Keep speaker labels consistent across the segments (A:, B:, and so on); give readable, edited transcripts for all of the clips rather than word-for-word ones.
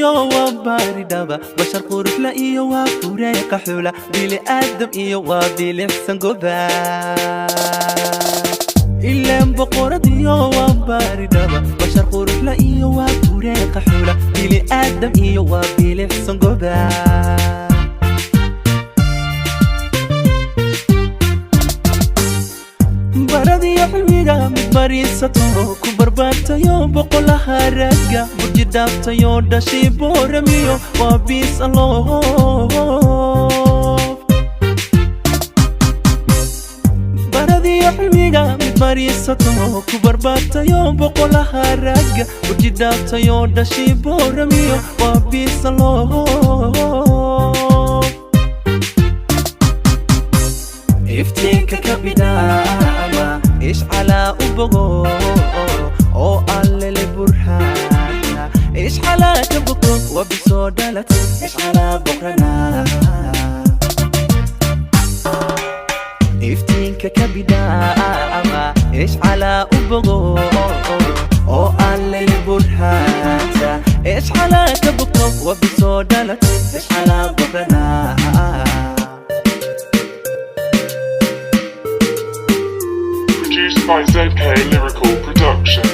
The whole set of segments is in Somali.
A: Boqoradiyo waa baaridhaba, bashar quruxla iyo waa fureeqa xula, bili aadam iyo waa bilicsan goba. Ileen boqoradiyo waa baaridhaba, bashar quruxla iyo waa fureeqa xula, bili aadam iyo waa bilicsan goba. Baradiyo cilmiga mid bariisato ku barbaartayo, boqolaha ragga burji dhaaftayo, dhashay booramiyo waa biis aloof. Baradiyo cilmiga mid bariisato ku barbaartayo, boqolaha ragga burji dhaaftayo, dhashay booramiyo waa biis aloof. Iftiinka ka bidhaama ishcalaa u bogo oo allele burhaana, ishcalaa ka bogo waa bisoo dhalate, ishcalaa boqrana. Iftiinka ka bidhaama ishcalaa u bogo oo allele burhaanta, ishcalaa ka bogo waa bisoo dhalate, ishcalaa boqrana.
B: Produced by ZK Lyrical Production.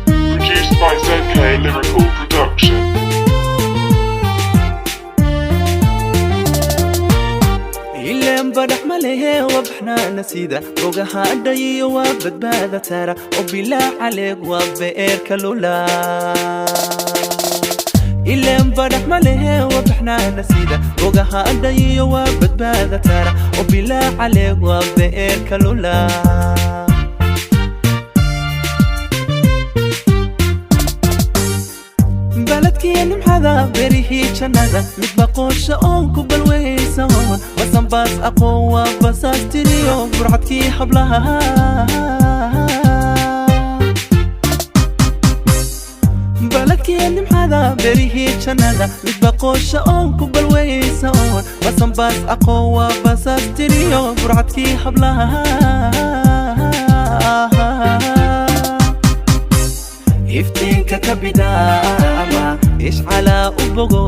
B: Produced by ZK Lyrical Production.
A: Ileen badhax ma lehe wabaxnaana sida bogaha adhayiyo waa badbaada tara oo bilaa caleeg waa beerka lula. Ileen badhax ma lehe wabaxnaana sida bogaha adhayiyo waa badbaada tara oo bilaa caleeg waa beerka lula. Baladkiya nimxada berihii jannada mid baqoosha oon ku balweysa oon basanbaas aqoon waa basaas tiriyo burcadkii hablaha. Baladkiya nimxada berihii jannada mid baqoosha oon ku balweysa oon basanbaas aqoon waa basaas tiriyo burcadkii hablaha. Iftiinka ka bidhaama ishcalaa u bogo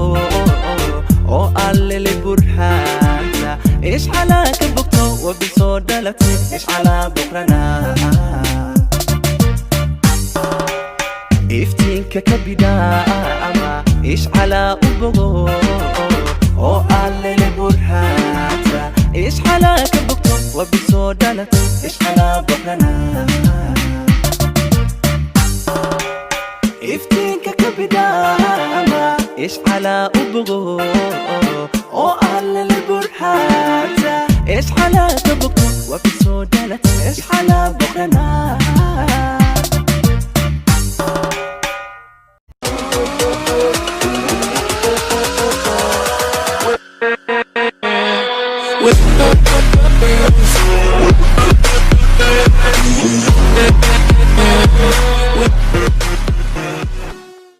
A: oo allele burhaanta, ishcalaa ka bogto waa bisoo dhalate, ishcalaa boqrana. Iftiinka ka bidhaama ishcalaa u bogo oo allele burhaanta, ishcalaa ka bogto waa bisoo dhalate, ishcalaa boqrana. Iftiinka ka bidhaama ishcalaa u bogo oo allele burhaanta, ishcalaa ka bogto waa bisoo dhalate, ishcalaa boqrana.